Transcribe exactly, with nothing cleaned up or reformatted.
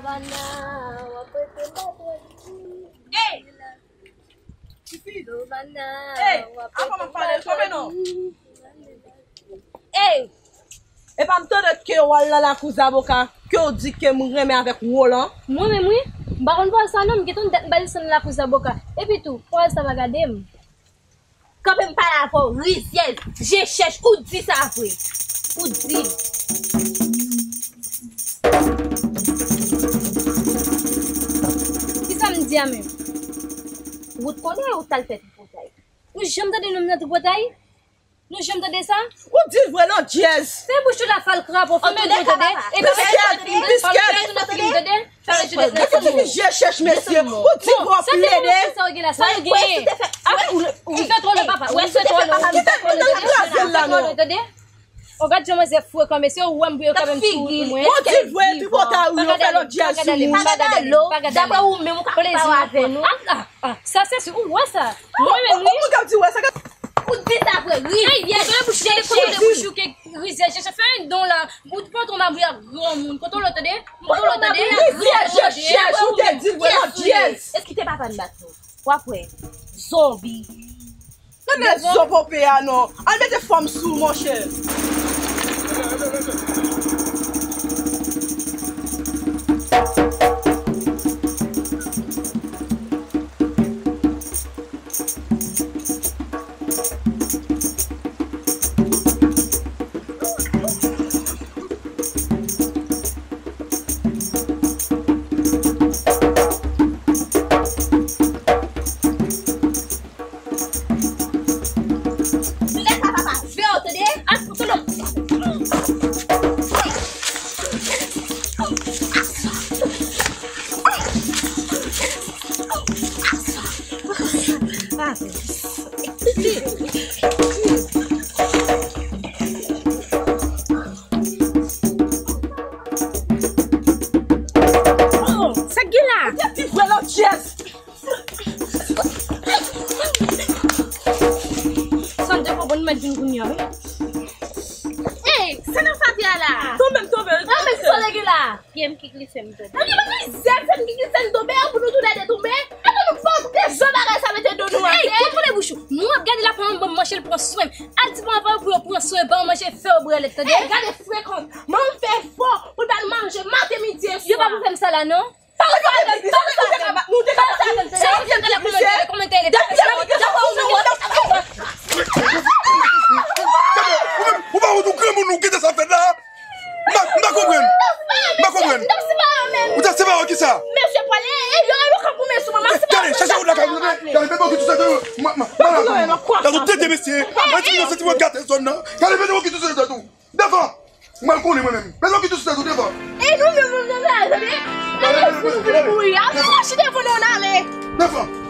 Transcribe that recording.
Mana, w ap rete m pa pran. Ey! Tifi! Mana, ey, w ap rete m pa pran. Ey! Epa m tande ke w al nan lakou Zaboka, ke w di ke m renmen avèk Roland. Mwen menm wi, m pa konn pawòl sa non, m gentan dat m pa desann nan lakou Zaboka. Epi tou, pawòl sa pa gade m. Kanpe m pale avè w, rizyèz, je chèch, ou di sa vre. Ou di. Kisa m di a menm? Ou t konnen ou t al fè tripotay. Ou janm tande nonm nan tripotay? Nou janm tande sa? Ou di l vre non, Jazz. Se bouch ou la fè l krapo, fè m tande. Epi fè l tande, fè l tande, fè l tande. Gade ti fi je chèch mesye. Ou di vre w ap plede. Sa w gen la, sa w genyen? Ou fè twò lwen papa. Ou fè twò lwen. Kite m nan kraze l la non. O gad jan manzè frekan mesye, ou wè m pou yo kanpe m sou wout mwen. Ou di vre, tripotay ou yo fè lòt Jazz sou moun. Pa gade alo, daprè ou menm ou ka pale avè nou. Ah, sa se si ou wè sa. Mwen menm wi. Ou di sa vre, wi. Ey, gade bouch, gade kote bouch ou ke rizyèz, je fè yon don la. Ou pran ton mabouya granmoun. Kote w lòt tande? Kote w lòt tande? Rizyèz, je chèch, ou te di vre lòt Jazz. Èske te papa n bat nou? W ap wè. Zonbi. Gade zonbi a non. Al mete fòm sou ou, monchè. Oh, sa k gen la? Ou te di vre lòt Jazz. Sa m te konprann mèt vin kounye a wi. Ey, sa nan fatra la? Tonbe m tonbe. Nan men sa w gen la. Pye m ki glise m tonbe. Ann gen mizè, se m ki glise m tonbe, an pou nou toulède tonbe. Ann nou pa okipe jan bagay sa mete do nou atè. Ey, kontwole bouch ou. Mwen ap gade la pou yon banm manche l pran swen m. Al di paran pa yo pou yo pran swen ba w manje fè yo brèlèt tande. Ey, gade frekan. Manman fè efò pou l ba nou manje maten, midi e swa. Yo pa pou fè m sa la non. Ou pa wont ou granmoun ou kite sa fèt la? M pa konprann. M pa konprann. Ou ta separe kisa? Mesye pwale, e yo yo ka goumen sou mwen. Gade, chache wout la kay ou tande. Gade, mete bò ki tou sa tou. Gade ou tete mesye. Mwen di nou se ti mwen gate zòn nan. Gade mete bò ki tou sa tou. Devan! Mwen konnen mwen menm. Bezwen ki tou sou tèt ou devan. E nou menm nou nan lari, tande? Gade fou nou vin mouri. Al mache devan nou, n ale. Devan!